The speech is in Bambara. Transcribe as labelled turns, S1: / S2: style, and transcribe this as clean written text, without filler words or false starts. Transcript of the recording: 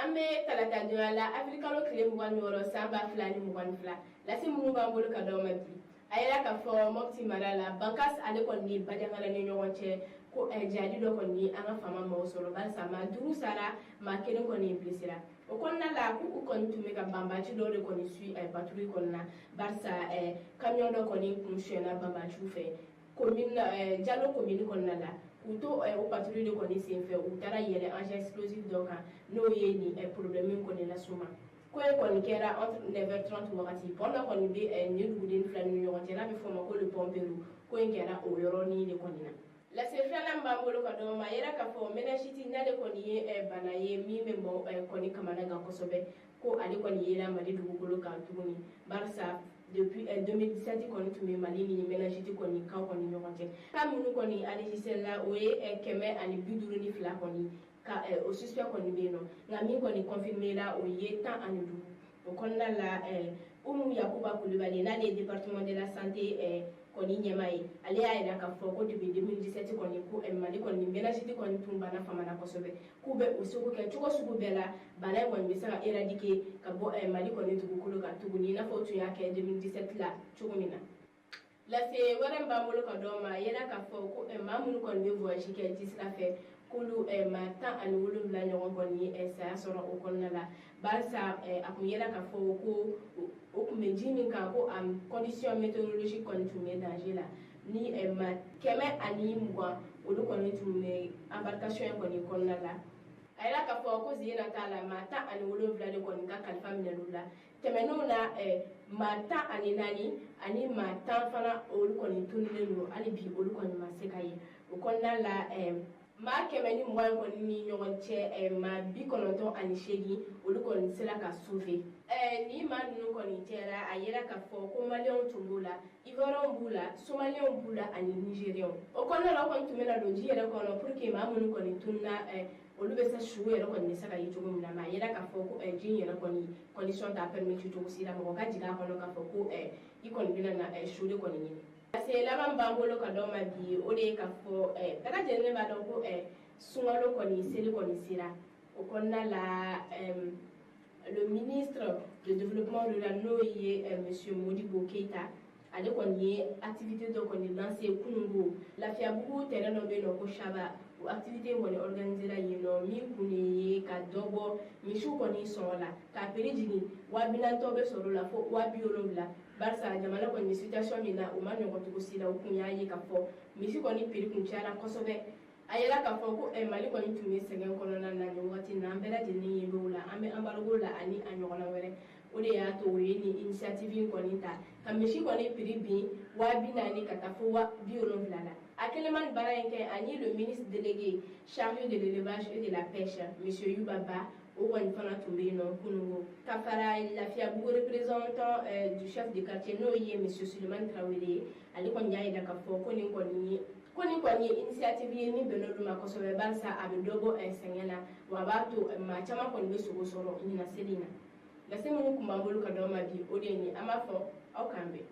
S1: An bɛ talata donya la, avril tile 26, san 2022. Lase minnu b'an bolo ka d'aw ma bi, a yɛrɛ k'a fɔ Mɔpti mara la, Bankas ale kɔni ni Badiangara ni ɲɔgɔn cɛ, ko jihadi dɔ kɔni an ka faama maaw sɔrɔ, barisa maa duuru sara, maa kelen kɔni blessera. O kɔnɔna la, ko u kɔni tun bɛ ka banbaci dɔw de kɔni su patrouille kɔnɔna, barisa camion dɔ kɔni kun suyɛnna banbaciw fɛ commune Jalo commune kɔnɔna la. K'u to o patrouille de kɔni senfɛ, u taara yɛlɛ engin explosif dɔ kan, n'o ye nin problème kɔni las'u ma. Ko in kɔni kɛra entre 9h30 wagati. Pont dɔ kɔni bɛ nin duguden fila ni ɲɔgɔn cɛ, n'a bɛ fɔ o ma ko le pont Peru. Ko in kɛra o yɔrɔnin de kɔni na. Lase filanan b'an bolo ka d'aw ma, a yɛrɛ k'a fɔ méningite, n'ale kɔni ye bana ye min bɛ maaw kɔni kamana gan kosɛbɛ, ko ale kɔni yera Mali dugukolo kan tuguni, barisa depuis 2017 kɔni tun bɛ Mali ni méningite kɔni kan kɔni ɲɔgɔn cɛ. Cas minnu kɔni enregistré la, o ye 152 kɔni ka o suspect kɔni bɛ yen nɔ, nka min kɔni confirmé la, o ye 15. O kɔnɔna la, Umu Yakuba Kulibali, n'ale ye département de la santé kɔni ɲɛmaa ye, ale y'a yira k'a fɔ ko depuis 2017 kɔni, ko Mali kɔni méningite kɔni tun bana famana kosɛbɛ, k'u bɛ u seko kɛ cogo sugu bɛɛ la, bana in kɔni bɛ se ka éradiquer ka bɔ Mali kɔni dugukolo kan tuguni, i n'a fɔ u tun y'a kɛ 2017 la cogo min na. Lase wɛrɛ min b'an bolo ka d'aw ma, a yera k'a fɔ ko maa minnu kɔni bɛ voyage kɛ ji sira fɛ, k'olu maa 17 ɲɔgɔn kɔni ye saya sɔrɔ o kɔnɔna la, barisa a kun yera k'a fɔ ko o tun bɛ ji min kan, ko a condition météorologique kɔni tun bɛ danger la. Ni maa 120, olu kɔni tun bɛ embarcation in kɔni kɔnɔna la. A yira k'a fɔ ko sen na t'a la, maa 17 de kɔni ka kalifa minɛl'u la. Tɛmɛnenw na, maa 14 ani maa 10 fana, olu kɔni tununnen don hali bi, olu kɔni ma se ka ye. O kɔnɔna la, maa 120 kɔni ni ɲɔgɔn cɛ, maa 98, olu kɔni sera ka sauver. Ni maa ninnu kɔni cɛra, a yira k'a fɔ ko Maliyɛnw tun b'u la, Ivoiriyɛnw b'u la, Somaliyɛnw b'u la ani Nigériyɛnw. O kɔnɔna la, o kɔni tun bɛna don ji yɛrɛ kɔnɔ pour que maa minnu kɔni tununa, olu bɛ se su yɛrɛ kɔni bɛ se ka ye cogo min na. Mais a yira k'a fɔ ko ji in yɛrɛ kɔni condition t'a permettre cogo si la mɔgɔ ka jigin a kɔnɔ k'a fɔ ko i kɔni bɛna na su de kɔni ɲini. Lase laban b'an bolo ka d'aw ma bi, o de ye k'a fɔ bɛɛ lajɛlen b'a dɔn ko sunkalo kɔni seli kɔni sera. O kɔnɔna la, le ministre de développement rural, n'o ye monsieur Modibo Keita, ale kɔni ye activité dɔ kɔni lancé kunungo Lafiyabugu terrain dɔ bɛ yen nɔ ko Saba. O activité kɔni organisé la yen nɔ, min kun de ye ka dɔ bɔ misiw kɔni sɔngɔ la, k'a prix jigin, 40 000 tɔ bɛ sɔrɔ o la fo 70 000, barisa jamana kɔni bɛ situation min na, o ma nɔgɔn cogo si la. O kun y'a ye k'a fɔ misi kɔni prix kun cayara kosɛbɛ. A yira k'a fɔ ko Mali kɔni tun bɛ sɛgɛn kɔnɔna na nin wagati na, an bɛɛ lajɛlen ye b'o la, an bɛ embargo la ani a ɲɔgɔnna wɛrɛ. O de y'a to o ye nin initiative in kɔni ta ka misi kɔni prix bin 40 000 ka taa fo 70 000 la. A kɛlen ma nin baara in kɛ, ani le ministre délégué chargé de l'élevage et de la pêche, monsieur Yuba Ba, o kɔni fana tun bɛ yen nɔ kununko, ka fara Lafiyabugu représentant du chef de quartier, n'o ye monsieur Sulemani Tarawele ye. Ale kɔni y'a yira k'a fɔ ko nin kɔni ye initiative ye min bɛn n'olu ma kosɛbɛ, barisa a bɛ dɔ bɔ sɛgɛn na, wa a b'a to maa caman kɔni bɛ sogo sɔrɔ ɲinan seli in na. Lase minnu tun b'an bolo ka d'aw ma bi, o de ye nin. An b'a fɔ aw k'an bɛn.